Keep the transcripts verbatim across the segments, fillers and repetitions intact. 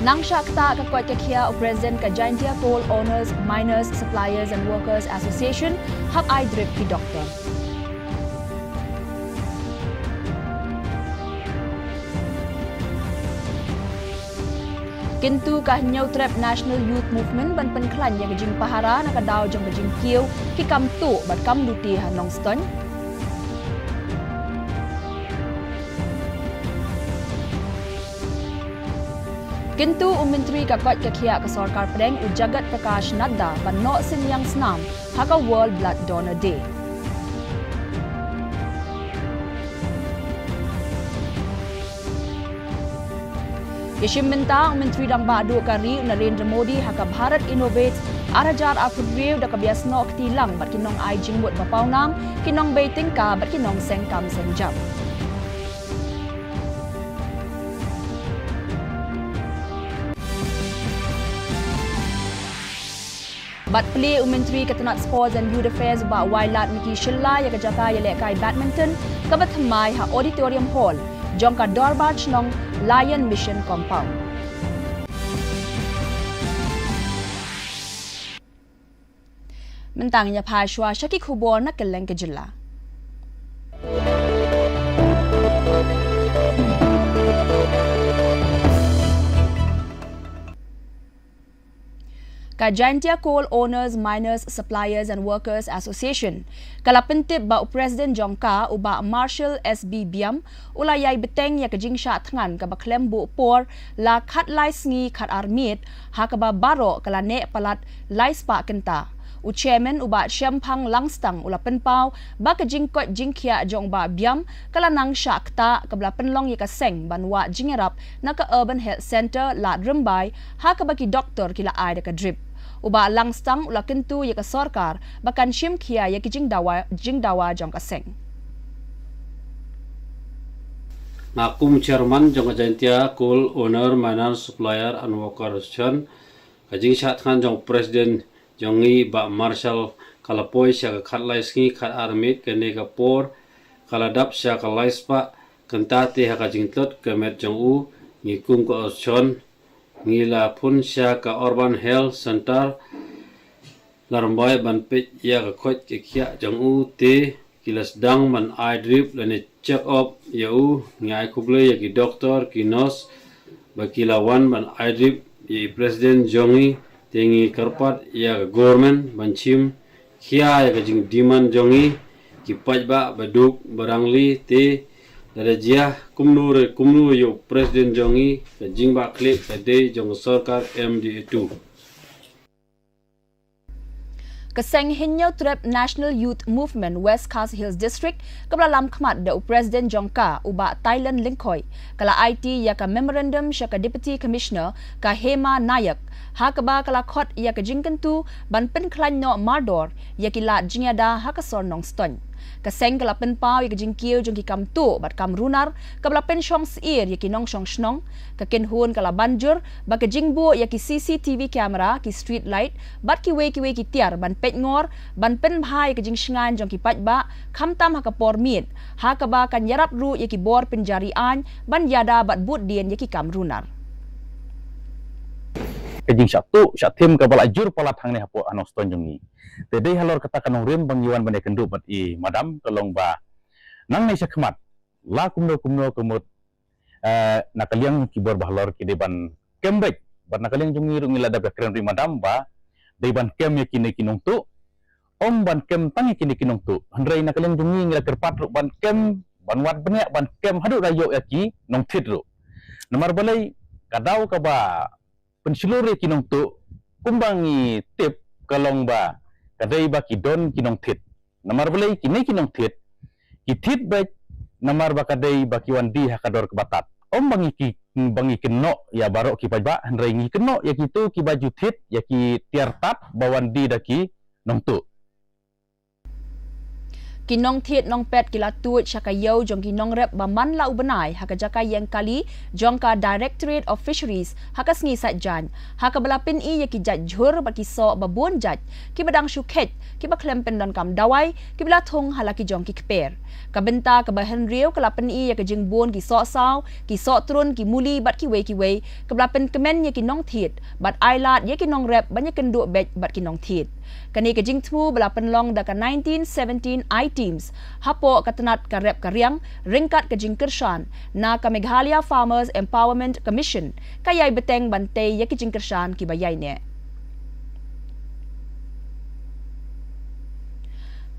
Nang shah ktah ka koit ka khiah u President ka Jaintia Coal Owners, Miners, Suppliers and Workers Association hap ai drip ki doktor. Kyntu ka Hynñiewtrep National Youth Movement ban pynkhlaiñ ïa ka jingpahara na ka daw jong ka jingkiew ki kam tuh bad kam lute ha Nongstoiñ. Kyntu u Myntri ka koit ka khiah ka Sorkar Pdeng u Jagat Prakash Nadda ban noh synñiang snam ha ka World Blood Donor Day. Ïashim bynta u Myntri Rangbah Duh ka ri u Narendra Modi ha ka Bharat Innovates ar hajar arphew hynriew da kaba ïasnoh kti lang bad ki nongai jingmut ba pawnam, ki nongbei tyngka bad ki nongseng kam seng jam. Bad plie u Myntri ka tnat Sports and Youth Affairs u Bah Wailadmiki Shylla ïa ka jaka ïalehkai badminton kaba thymmai ha Auditorium Hall jong ka Dorbar Chnong, Lion Mission Compound. Mynta ngin ïa phai shuwa sha ki khubor na kylleng ka jylla. Ka Jaintia Coal Owners, Miners, Suppliers and Workers Association ka la pyntip ba u President jong ka u Bah Marshal S B Biam u la ïai bteng ïa ka jingshah thngan kaba khlem buh por la khatlai sngi khatar miet, ha kaba baroh ka la neh palat lai spah kynta. U Chairman u Bah Shemphang Langstang u la pynpaw ba ka jingkoit jingkhiah jong u Bah Biam ka la nang shah ktah kaba la pynlong ïa ka seng ban wad jingïarap na ka Urban Health Centre Lad Rymbai, ha kaba ki doktor ki la ai da ka drip. U Bah Langstang u la kyntu ïa ka sorkar ba kan shim khia ïa ki jingdawa, jingdawa jong ka seng. Nga kum Chairman jong ka Jaintia Coal Owner, Miner, Supplier and Worker Association, ka jingshah thngan jong President jong ngi Bah Marshal ka la poi sha ka khatlai sngi khatar miet, kane ka por ka la dap sha ka lai spah kynta te ha ka jingtlot ka met jong u, ngi kum ka Association ngi la phone sha ka Urban Health Centre Lad Rymbai ban peit ïa ka koit ka khiah jong u, te ki la sdang ban ai drip lane check up ïa u. Ngi ai khublei ïa ki doktor, ki nurse ba ki la wan ban ai drip ïa i President jong ngi, te ngi kyrpad ïa ka government ban shim khia ïa ka jingdemand jong ngi ki paidbah ba duk ba rangli. Te lada jia kumno re kumno ïa u President jong ngi, ka jingbakla ka dei jong ka sorkar M D A two. Ka seng Hynñiewtrep National Youth Movement West Khasi Hills District kaba la lam khmat da u President jong ka u Bah Tylon Lyngkhoi ka la aiti ïa ka memorandum sha ka Deputy Commissioner ka Hema Nayak, ha kaba ka la khot ïa ka jingkyntu ban pynkhlaiñ noh mardor ïa ki lad jingïada ha ka sor Nongstoiñ. Ka seng ka la pynpaw ïa ka jingkiew jong ki kam tuh bad kam runar kaba la pynshong syier ïa ki nongshong shnong. Ka kynhun ka la ban jur ba ka jingbuh ïa ki C C T V camera, ki street light bad kiwei kiwei ki tiar ban peit ngor, ban pynbha ïa ka jingshngaiñ jong ki paidbah khamtam ha ka por miet, ha kaba kan ïarap ruh ïa ki bor pynjari aiñ ban ïada bad bud dien ïa ki kam runar. Ka jingshah tuh shah thim kaba la jur palat hangne hapoh ha Nongstoiñ jong ngi. Te dei halor kata ka nongrim ba ngi wan ban ïakynduh bad i madam, ka long ba nangne shakhmat la kumno kumno ka mut, eh, na ka liang ki bor ba halor ki dei ban kem beit, bad na ka liang jong ngi ruh ngi la dep ïakren ruh i madam ba dei ban kem ïa kine ki nongtuh. Ym ban kem tang ïa kine ki nongtuh, hynrei na ka liang jong ngi ngi la kyrpad ruh ban kem, ban wad bniah ban kem haduh da ïoh ïa ki nongthied ruh. Namar balei? Ka daw kaba pynshlur ïa ki nongtuh, kumba ngi tip, ka long ba ka dei ba ki don ki nongthied. Namar balei? Kine ki nongthied ki thied beit namar ba ka dei ba ki wan die ha ka dor kaba tad. Ym ba ngi ki, ba ngi kynnoh ïa baroh ki paidbah, hynrei ngi kynnoh ïa kito kiba ju thied ïa ki tiar tad ba wan die da ki nongtuh. Ki nongthied nongpet ki la tuid sha ka ïew jong ki nongrep ba man la u bnai ha ka jaka ïeng kali jong ka Directorate of Fisheries ha ka sngi Saitjaiñ, ha kaba la pyni ïa ki jait jhur bad ki soh ba bun jait kiba dang shu kheit, kiba khlem pyndonkam dawai, kiba la thung ha la ki jong ki kper. Ka bynta kaba hynriew ka la pyni ïa ka jingbun ki soh saw, ki soh trun, ki muli bad kiwei kiwei, kaba la pynkmen ïa ki nongthied bad ailad ïa ki nongrep ban ïakynduh beit bad ki nongthied. Kane ka jingthmu ba la pynlong da ka nineteen seventeen I-Teams hapoh ka tnat ka rep ka riang ryngkat ka jingkyrshan na ka Meghalaya Farmers Empowerment Commission, ka ïai bteng ban tei ïa ki jingkyrshan kiba ïaineh.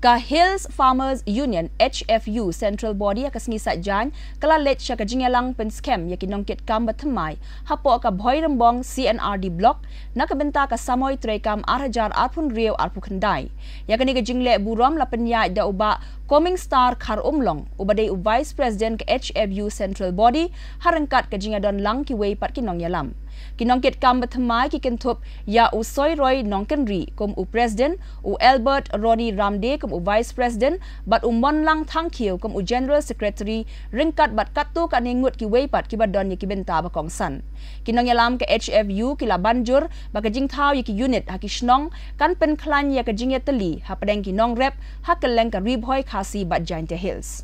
Ka Hills Farmers Union, H F U, Central Body ha ka sngi Saitjaiñ ka la leit sha ka jingïalang pynskhem ïa ki nongkitkam ba thymmai hapoh ka Bhoirymbong C and R D Block na ka bynta ka samoi treikam ar hajar arphew hynriew arphew khyndai. Ïa kane ka jingleh burom la pynïaid da u Bah Coming Star Kharumlong, uba dei u Vice President ka H F U Central Body, ha ryngkat ka jingïadon lang kiwei pat ki nongïalam. Ki nongkitkam ba thymmai ki kynthup ïa u Soiroy Nongkynrih kum u President, u Albert Ronnie Ramde kum u Vice President, bad u Monlang Thangkhiew kum u General Secretary, ryngkat bad katto katne ngut kiwei pat kiba don ïa ki bynta ba kongsan. Ki nongïalam ka H F U ki la ban jur ba ka jingthaw ïa ki unit ha ki shnong kan pynkhlaiñ ïa ka jingïatylli hapdeng ki nongrep ha kylleng ka Ri Bhoi Khasi bad Jaintia Hills.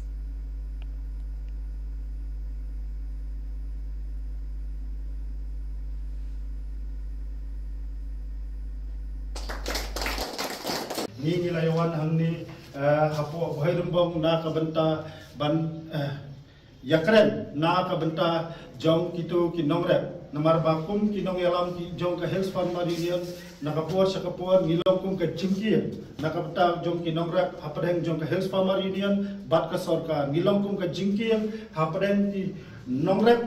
Ngi ngi la ïa wan hangne, eh, hapoh Bhoirymbong na ka bynta ban, eh, ïakren na ka bynta jong kito ki nongrep. Namar ba kum ki nongïalam ki jong ka Hills Farmer Union, na ka por sha ka por ngi long kum ka jingkieng na ka bynta jong ki nongrep hapdeng jong ka Hills Farmer Union bad ka sorkar. Ngi long kum ka jingkieng hapdeng ki nongrep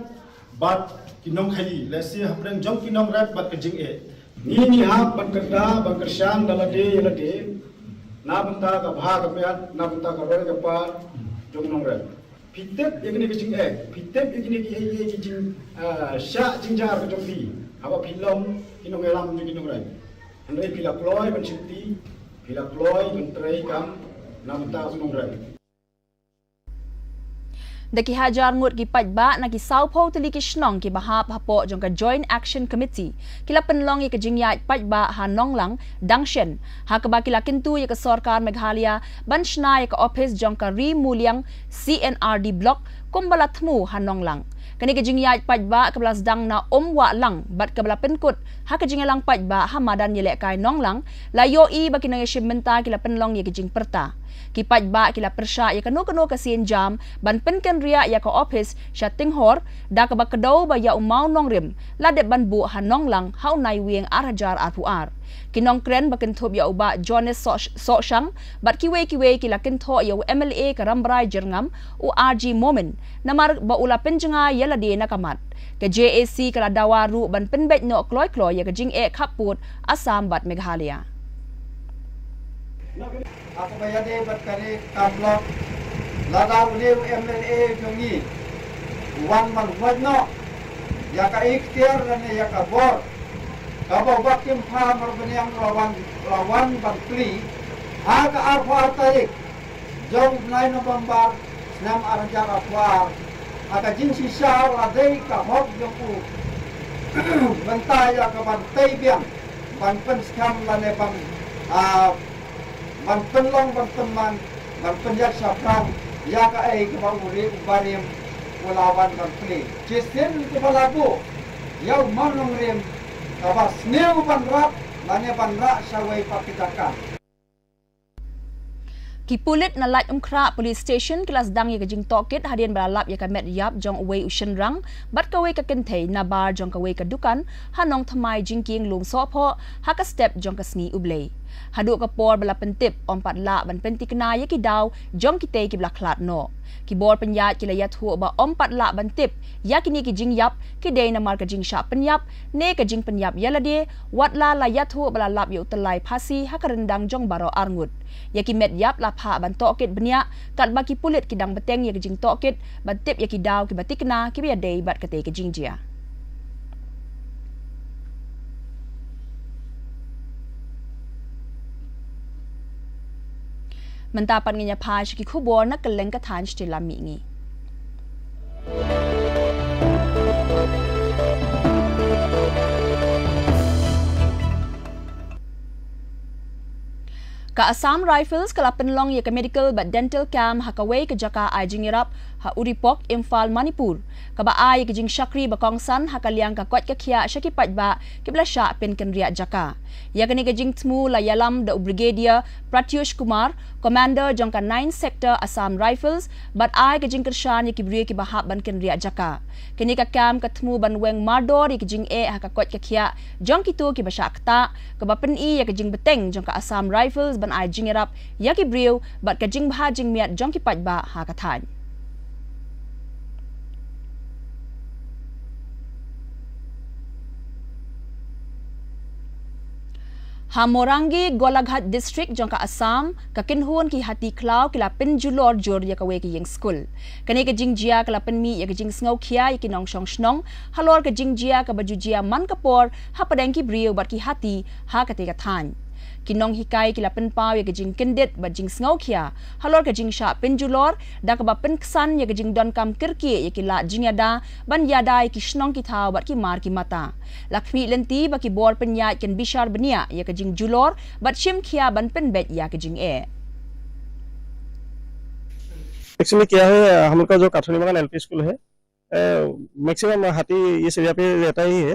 bad ki nongkhaïi, lehse hapdeng jong ki nongrep bad ka jingeh. Ngi ngi hap ban kynda ban kyrshan da lade ïa lade na bynta ka bha ka miat, na bynta ka roi ka par jong nongrep. Phi tip ïa kine ki jingeh, phi tip ïa kine ki, ïa ki jing, ah, shah jingjar ka jong phi haba phi long ki nongïalam jong ki nongrep. Hynrei phi la kloi ban shim ti, phi la kloi ban treikam na bynta u nongrep. Da ki hajar ngut ki paidbah na ki sawphew tylli ki shnong kiba hap hapoh jong ka Joint Action Committee ki la pynlong ïa ka jingïaid paidbah ha Nonglang dang shen, ha kaba ki la kyntu ïa ka sorkar Meghalaya ban shna ïa ka ophis jong ka Ri Muliang C and R D Block kumba la thmu ha Nonglang. Kane ka jingïaid paidbah kaba la sdang na Umwahlang bad kaba la pynkut ha ka jingïalang paidbah ha madan ïalehkai Nonglang, la ïohi ba ki nongïashim bynta ki la pynlong ïa ka jingpyrta. Ki paidbah ki la pyrshah ïa kano kano ka sienjam ban pynkynriah ïa ka ophis sha Tinghor, da kaba kdew ba ïa u mawnongrim la dep ban buh ha Nonglang ha u Naiwieng ar hajar arphew ar. Ki nongkren ba kynthup ïa u Bah Jones Soh-, Sohshang bad kiwei kiwei ki la kynthoh ïa u M L A ka Rambrai Jyrngam, u R G Momin, namar ba u la pynjngai ïa lade na ka mat. Ka J A C ka la dawa ruh ban pynbeit noh kloi kloi ïa ka jingeh khappud Assam bad Meghalaya. Ha kaba ïadei bad kane ka block, lada une u M L A jong ngi u wan ban wad noh ïa ka ikhtiar lane ïa ka bor kaba u Bah Kynpha Marbaniang u la wan, u la wan ban plie ha ka arphew ar tarik jong u bnai November snem ar hajar arphew ar, ha ka jingshisha u la dei ka hok jong u mynta ïa ka ban tei biang, ban pynskhem lane ban, ah, ban pynlong ban pynman, ban pynïaid shaphrang ïa kaei kaba u ri u barim u la wan ban plie. Shisien kaba la buh ïa u mawnongrim kaba sniew ban rah lane ban rah shawei pat ka jaka. Ki pulit na Laitumkhrah Police Station ki la sdang ïa ka jingtohkit hadien ba la lap ïa ka met ïap jong uwei u shynrang bad kawei ka kynthei nabar jong kawei ka dukan ha Nongthymmai Jingkieng Lumsohphoh ha ka step jong ka Sngi U Blei. Haduh ka por ba la pyntip, ym pat lah ban pynthikna ïa ki daw jong kitei kiba la khlad noh. Ki bor pynïaid ki la ïathuh ba ym pat lah ban tip ïa kine ki jingïap ki dei namar ka jingshah pynïap ne ka jingpynïap ïa lade, watla la ïathuh ba la lap ïa u tyllai phasi ha ka ryndang jong baroh arngut. Ïa ki met ïap la phah ban tohkit bniah, katba ki pulit ki dang bteng ïa ka jingtohkit ban tip ïa ki daw kiba thikna kiba ïadei bad katei ka jingjia. Mynta pat ngin ïa phai sha ki khubor na kylleng ka thaiñ sha lam mihngi. Ka Assam Rifles ka la pynlong ïa ka medical bad dental camp ha kawei ka jaka ai jingïarap ha Uripok, Imphal, Manipur, kaba ai ïa ka jingshakri ba kongsan ha ka liang ka koit ka khiah sha ki paidbah kiba la shah pynkynriah jaka. Ïa kane ka jingthmu la ïalam da u Brigadier Pratyush Kumar, Commander jong ka Ninth Sector Assam Rifles, bad ai ka jingkyrshan ïa ki briew kiba hap ban kynriah jaka. Kane ka camp ka thmu ban weng mardor ïa ka jingeh ha ka koit ka khiah jong kito kiba shah ktah, kaba pyni ïa ka jingbteng jong ka Assam Rifles ban ai jingïarap ïa ki briew bad ka jingbha jingmiat jong ki paidbah ha ka thaiñ. Ha Morangi, Golaghat District jong ka Assam, ka kynhun ki hati khlaw ki la pynjulor jur ïa kawei ka ïing skul. Kane ka jingjia ka la pynmih ïa ka jingsngewkhia ïa ki nongshong shnong halor ka jingjia kaba ju jia man ka por hapdeng ki briew bad ki hati ha katei ka thaiñ. Ki nonghikai ki la pynpaw ïa ka jingkyndit bad jingsngewkhia halor ka jingshah pynjulor, da kaba pynksan ïa ka jingdonkam kyrkieh ïa ki lad jingïada ban ïada ïa ki shnong ki thaw bad ki mar ki mata. La khmih lynti ba ki bor pynïaid kin bishar bniah ïa ka jingjulor bad shim khia ban pynbeit ïa ka jingeh. एक्चुअली क्या है, हम लोग का जो काठोनीबागान एलपी स्कूल है, मैक्सिमम हाथी इस एरिया पे रहता ही है।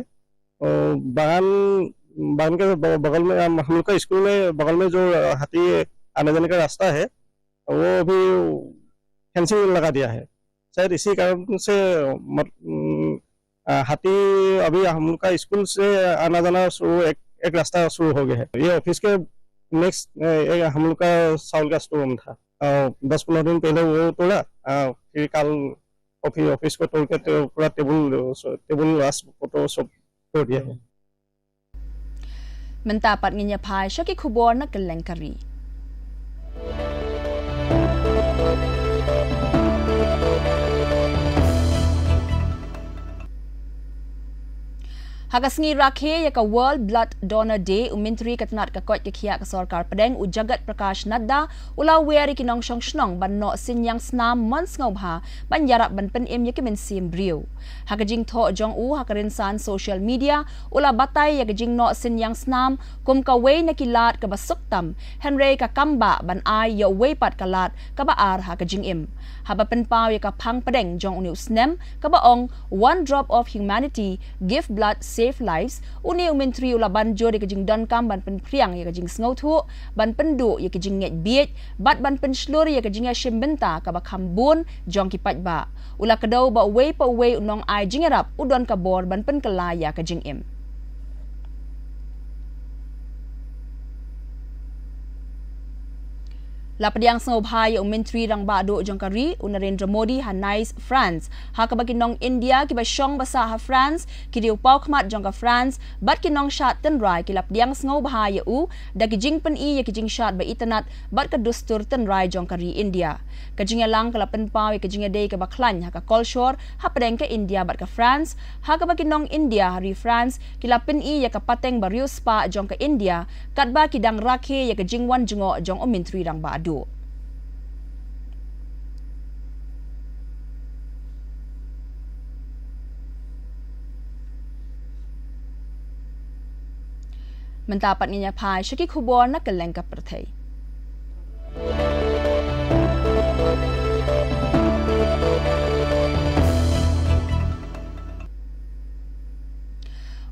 और बागान, बागान के ब-, बगल में हम, हम लोग का स्कूल में बगल में जो हाथी आने जाने का रास्ता है, वो अभी फेंसिंग लगा दिया है। शायद इसी कारण से मत-, उम, अ, हाथी अभी हम लोग का स्कूल से आना जाना शुरू, एक, एक रास्ता शुरू हो गया है। ये ऑफिस के नेक्स्ट, अ, ये हम लोग का चावल का स्टोर रूम था। अ, दस पन्द्रह दिन पहले वो तोड़ा, अ, फिर कल ऑफिस, ऑफिस को तोड़ के तो पूरा टेबल, टेबल ग्लास फोटो सब तोड़ दिया है। Mynta pat ngin ïa phai sha ki khubor na kylleng ka ri. Ha ka sngi rakhe ïa ka World Blood Donor Day, u Myntri ka tnat ka koit ka khiah ka Sorkar Pdeng, u Jagat Prakash Nadda, u la wer ïa ki nongshong shnong ban noh synñiang snam mon sngewbha ban ïarap ban pynim ïa ki mynsiem briew. Ha ka jingthoh jong u ha ka rynsan social media, u la batai ïa ka jingnoh synñiang snam kum kawei na ki lad kaba suk tam, hynrei ka kam bah ban ai ïa uwei pat ka lad kaba ar ha ka jingim. Haba pynpaw ïa ka phang pdeng jong une u snem kaba ong One Drop of Humanity, Give Blood, Save Lives, une u Myntri u la ban jur ïa ka jingdonkam ban pynphriang ïa ka jingsngewthuh, ban pynduh ïa ka jingngeit bieit, bad ban pynshlur ïa ka jingïashim bynta kaba kham bun jong ki paidbah. U la kdew ba uwei pa uwei u nongai jingïarap u don ka bor ban pynkylla ïa ka jingim. La pdiang sngewbha ïa u Myntri Rangbah Duh jong ka ri, u Narendra Modi, ha Nice, France, ha kaba ki nong India kiba shong ba sah ha France, ki riewpawkhmat jong ka France, bad ki nongshad tynrai ki la pdiang sngewbha ïa u da ki jingpyni ïa ki jingshad ba itynnad bad ka dustur tynrai jong ka ri India. Ka jingïalang ka la pynpaw ïa ka jingïadei kaba khlaiñ ha ka kolshor hapdeng ka India bad ka France, ha kaba ki nong India ha ri France ki la pyni ïa ka pateng ba riewspah jong ka India, katba ki dang rakhe ïa ka jingwan jngoh jong u Myntri Rangbah Duh. Mynta pat ngin ïa phai sha ki khubor na kylleng ka pyrthei.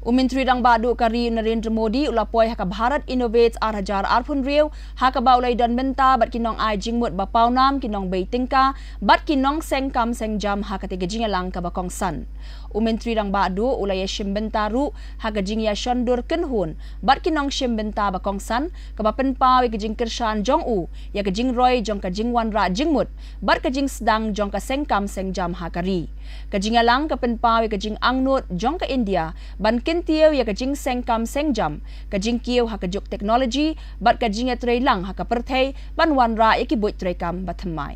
U Myntri Rangbah Duh ka ri Narendra Modi u la poi ha ka Bharat Innovates ar hajar arphew hynriew, ha kaba u la ïadon bynta bad ki nongai jingmut ba pawnam, ki nongbei tyngka bad ki nongseng kam seng jam ha katei ka jingïalang kaba kongsan. U Myntri Rangbah Duh u la ïashim bynta ruh ha ka jingïashondur kynhun bad ki nongshim bynta ba kongsan, kaba pynpaw ïa ka jingkyrshan jong u ïa ka jingroi jong ka jingwanrah jingmut bad ka jingsdang jong ka seng kam seng jam ha ka ri. Ka jingïalang ka pynpaw ïa ka jingangnud jong ka India ban kyntiew ïa ka jingseng kam seng jam, ka jingkiew ha ka juk teknoloji bad ka jingïatreilang ha ka pyrthei ban wanrah ïa ki buit treikam ba thymmai.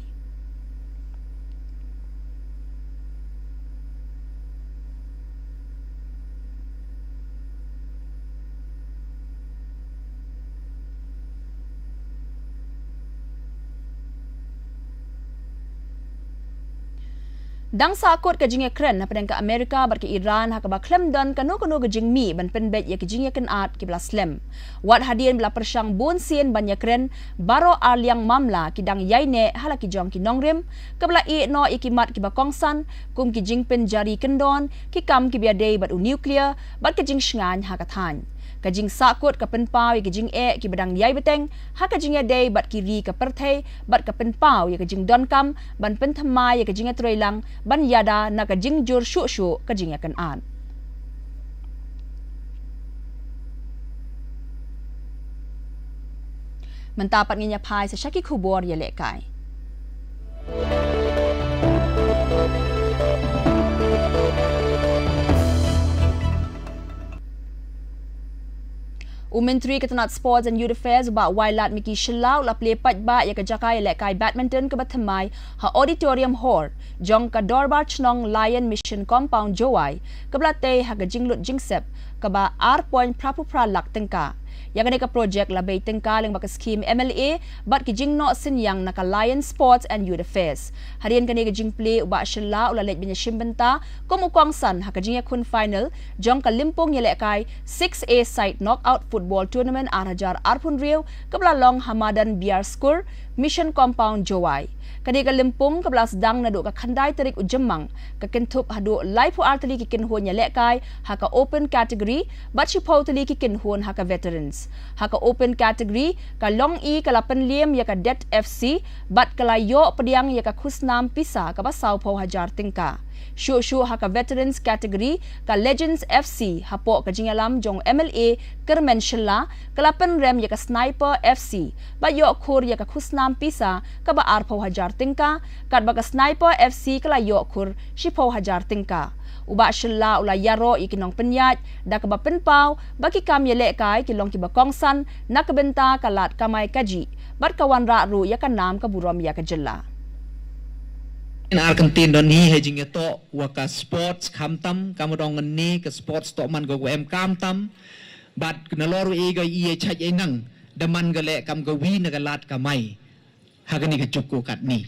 Dang sahkut ka jingïakren hapdeng ka Amerika bad ka Iran ha kaba khlem don kano kano ka jingmih ban pynbeit ïa ki jingïakynad kiba la slem. Wat hadien ba la pyrshang bun sien ban ïakren, baroh arliang mamla ki dang ïaineh ha la ki jong ki nongrim, kaba la ïeh noh ïa ki mat kiba kongsan, kum ki jingpynjari kyndon, ki kam kiba ïadei bad u nuclear, bad ka jingshngaiñ ha ka thaiñ. Ka jingsahkut ka pynpaw ïa ka jingeh kiba dang ïai bteng ha ka jingïadei bad ki ri ka pyrthei, bad ka pynpaw ïa ka jingdonkam ban pynthymmai ïa ka jingïatreilang ban ïada na ka jingjur shuh shuh ka jingïakynad. Mynta pat ngin ïa phai sa sha ki khubor ïalehkai. U Myntri ka tnat Sports and Youth Affairs, u Bah Wailadmiki Shylla, u la plie paidbah ïa ka jaka ïalehkai badminton kaba thymmai ha Auditorium Hall jong ka Dorbar Chnong Lion Mission Compound Jowai, kaba la tei ha ka jinglut jingsep kaba ar point phra phew phra lak tyngka. Ïa kane ka projek la bei tyngka lyngba ka skhim M L A bad ki jingnoh synñiang na ka Lion Sports and Youth Affairs. Hadien kane ka jingplie, u Bah Shylla u la leit ban ïashim bynta kum u kongsan ha ka jingïakhun final jong ka lympung ïalehkai six A Side Knockout Football Tournament ar hajar arphew hynriew, kaba la long ha madan Biar Skur, Mission Compound, Jowai. Kane ka lympung kaba la sdang naduh ka khyndai tarik u Jymmang, ka kynthup haduh laiphew ar tylli ki kynhun ïalehkai ha ka open category bad shiphew tylli ki kynhun ha ka veterans. Ha ka open category, ka Long-i ka la pynliem ïa ka Det F C bad ka la ïoh pdiang ïa ka khusnam pisa kaba sawphew hajar tyngka. Shuh shuh ha ka veterans category, ka Legends F C hapoh ka jingïalam jong u M L A Kyrmen Shylla, ka la pynrem ïa ka Sniper F C bad ïoh khur ïa ka khusnam pisa kaba arphew hajar tyngka, katba ka Sniper F C ka la ïoh khur shiphew hajar tyngka. U Bah Shylla u la ïaroh ïa ki nongpynïaid da kaba pynpaw ba ki kam ïalehkai ki long kiba kongsan na ka bynta ka lad kamai kajih bad ka wanrah ruh ïa ka nam ka burom ïa ka jylla. Yn ar kyntien don hi ha jingïatoh wa ka sports khamtam, kam dong ngan ne ka sports toh man ka wa em khamtam. Bad nalor u e ga i e chaj e nang da man ga leh kam ga wi na ga lad kamai. Ha kani ka juk ko katni.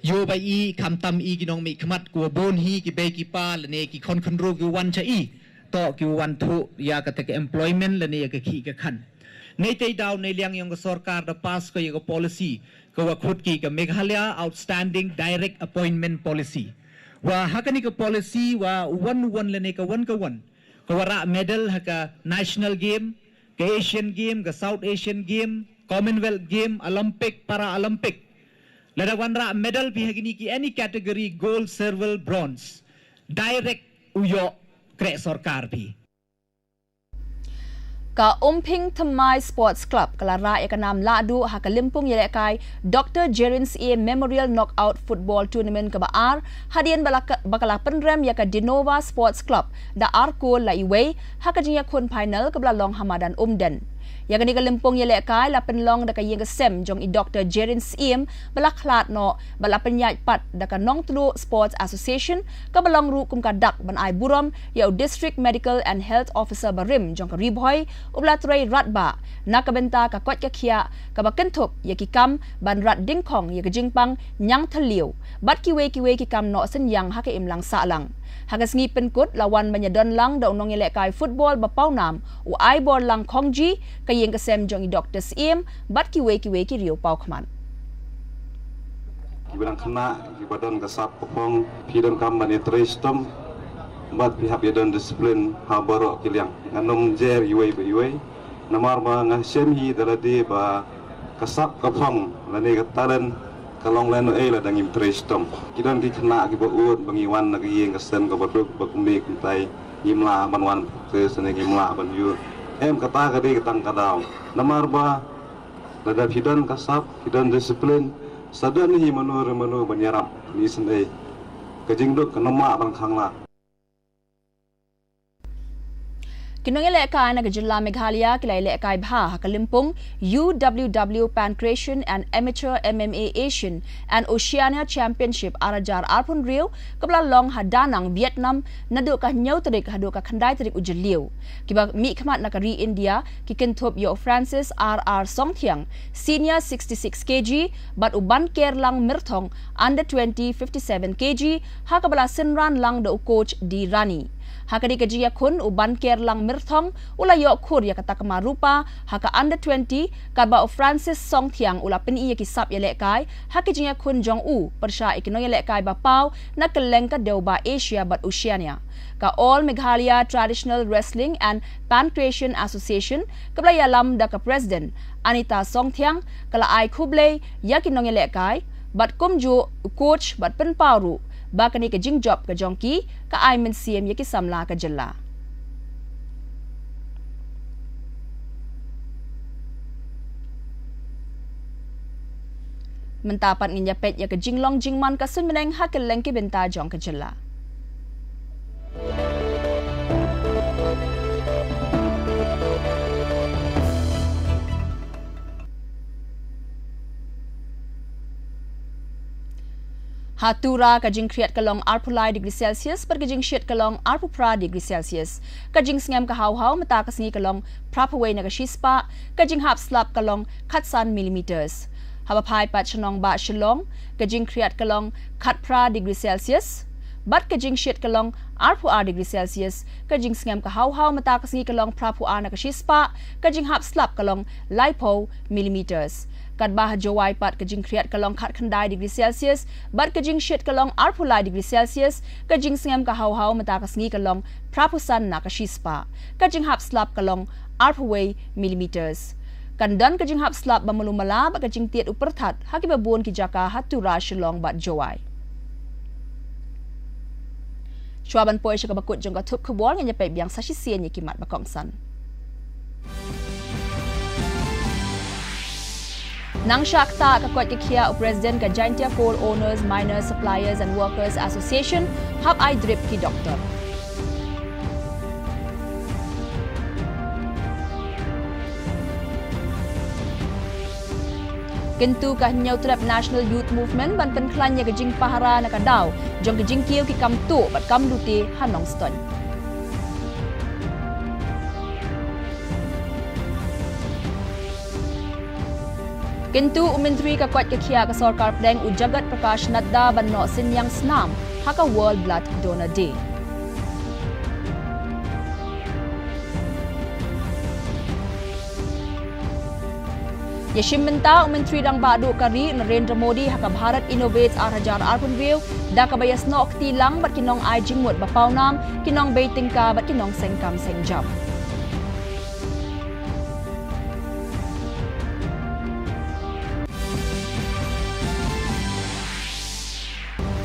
Yo ba i khamtam i ki nongmihkhmat ko wa bun hi ki bei ki pa lane ki khon khynru ki wan cha i. Toh ki wan thuh ïa kata ka employment lane ïa ka khih ka khan. Nei tei daw nei liang yong ka sorkar da pass ko ïa ka policy ka wa khut ki ka Meghalaya Outstanding Direct Appointment Policy. Wa ha kani ka policy wa wan wan lane ka wan ka wan ka wa rah medal ha ka National Game, ka Asian Game, ka South Asian Game, Commonwealth Game, Olympic, Paralympic. Lada wan rah medal phi ha kini ki any category, gold, silver, bronze, direct u ïoh kreh sorkar phi. Ka Umphing Thymmai Sports Club ka la rah ïa ka nam lahduh ha ka lympung ïalehkai Doctor Jerin Syiem Memorial Knockout Football Tournament kaba ar, hadien ba la ka, ba ka la pynrem ïa ka Dinova Sports Club da ar kol la iwei ha ka jingïakhun final kaba la long ha madan Umden. Ïa kane ka lympung ïalehkai la pynlong da ka ïing ka sem jong i Doctor Jerin Syiem ba la khlad noh bad la pynïaid pat da ka Nongtluh Sports Association, kaba long ruh kum ka dak ban ai burom ïa u District Medical and Health Officer barim jong ka Ri Bhoi, u ba la trei radbah na ka bynta ka koit ka khiah kaba kynthup ïa ki kam ban rat dingkhong ïa ka jingpang ñiangthylliew bad kiwei kiwei ki kam noh synñiang ha ka imlang sahlang. Ha ka sngi pynkut la wan ban ïadon lang da u nongïalehkai football ba pawnam, u Aiborlang Khongji, ka ïing ka sem jong i Doctor Syiem bad kiwei kiwei ki riew pawkhmat. Kiba dang khynnah, kiba don ka sap ka phong, phi donkam ban ïatrei shitom bad phi hap ïadon discipline ha baroh ki liang. Ngan ym jer iwei pa iwei. Namar ba nga shem hi da lade ba ka sap ka phong lane ka talent ka long lehnohei lada ngim trei shitom. Ki don ki khynnah kiba ud ba ngi wan na ka ïing ka sem kaba duk ba kumne kumtai, ngim lah ban wan practice ne ngim lah ban ïoh. Em, kata ka dei ka tang ka daw. Namar ba lada phi don ka sap, phi don discipline, sa don hi mano re mano ban ïarap, ni sngewsih. Ka jingduk ka namar ban khang lah. Ki nongïalehkai na ka jylla Meghalaya ki la ïalehkai bha ha ka lympung U W W Pancratian and Amateur M M A Asian and Oceania Championship ar hajar arphew hynriew, kaba la long ha Da Nang, Vietnam, naduh ka hynñiew tarik haduh ka khyndai tarik u Jylliew. Kiba mihkhmat na ka ri India ki kynthup ïa u Francis R R Songthiang, senior sixty-six K G, bad u Bankerlang Myrthong, under twenty fifty-seven K G, ha kaba la synran lang da u coach D Rani. Ha kane ka jingïakhun, u Bankerlang Myrthong u la ïoh khur ïa ka takma rupa ha ka under twenty, katba u Francis Songthiang u la pyni ïa ki sap ïalehkai ha ka jingïakhun jong u pyrshah ïa ki nongïalehkai ba paw na kylleng ka dewbah Asia bad Oceania. Ka All Meghalaya Traditional Wrestling and Pancratian Association, kaba la ïalam da ka President Anita Songthiang, ka la ai khublei ïa ki nongïalehkai bad kumjuh u coach bad pynpaw ruh ba kane ka jingjop ka jong ki ka ai mynsiem ïa ki samla ka jylla. Mynta pat ngin ïa peit ïa ka jinglong jingman ka suiñ bneng ha kylleng ki bynta jong ka jylla. Ha Tura ka jingkhriat ka long arphew lai degree Celsius, bad ka jingshit ka long arphew phra degree Celsius. Ka jingsngem ka haw haw mynta ka sngi ka long phraphew wei na ka shispah, ka jinghap slap ka long khatsan millimeters. Haba phai pat sha nongbah Shillong, ka jingkhriat ka long khatphra degree Celsius, bad ka jingshit ka long arphew ar degree Celsius, ka jingsngem ka haw haw mynta ka sngi ka long phraphew ar na ka shispah, ka jinghap slap ka long laiphew millimeters. Katba ha Jowai pat ka jingkhriat ka long khatkhyndai degree Celsius, bad ka jingshit ka long arphew lai degree Celsius, ka jingsngem ka haw haw mynta ka sngi ka long phraphew san na ka shispah, ka jinghap slap ka long arphew wei millimeters. Kan don ka jinghap slap ba malu mala bad ka jingtied u pyrthat ha kiba bun ki jaka ha Tura, Shillong bad Jowai. Shuwa ban poi sha kaba kut jong ka thup khubor, ngin ïa peit biang sa shisien ïa ki mat ba kongsan. Nang shah ktah ka koit ka khiah u President ka Jaintia Coal Owners, Miners, Suppliers and Workers Association, hap ai drip ki doktor. Kyntu ka Hynñiewtrep National Youth Movement ban pynkhlaiñ ïa ka jingpahara na ka daw jong ka jingkiew ki kam tuh bad kam lute ha Nongstoiñ. Kyntu u Myntri ka koit ka khiah ka Sorkar Pdeng u Jagat Prakash Nadda ban noh synñiang snam ha ka World Blood Donor Day. Ïashim bynta u Myntri Rangbah Duh ka ri Narendra Modi ha ka Bharat Innovates ar hajar arphew hynriew, da kaba ïasnoh kti lang bad ki nongai jingmut ba pawnam, ki nongbei tyngka bad ki nongseng kam seng jam.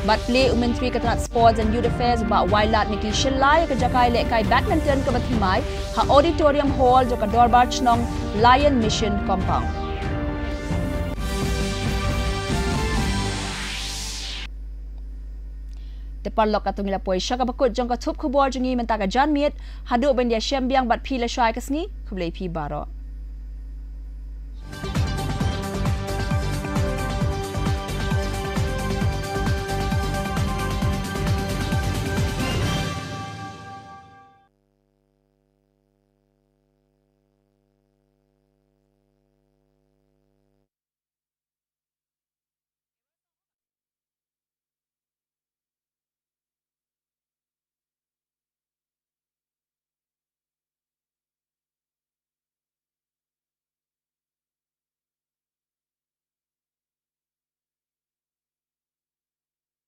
Bad plie u Myntri ka tnat Sports and Youth Affairs u Bah Wailadmiki Shylla ïa ka jaka ïalehkai badminton kaba thymmai ha Auditorium Hall jong ka Dorbar Chnong, Lion Mission Compound. Te paralok, katto ngi la poi sha kaba kut jong ka thup khubor jong ngi mynta ka janmiet. Haduh ban ïashem biang bad phi lashai ka sngi, khublei phi baroh.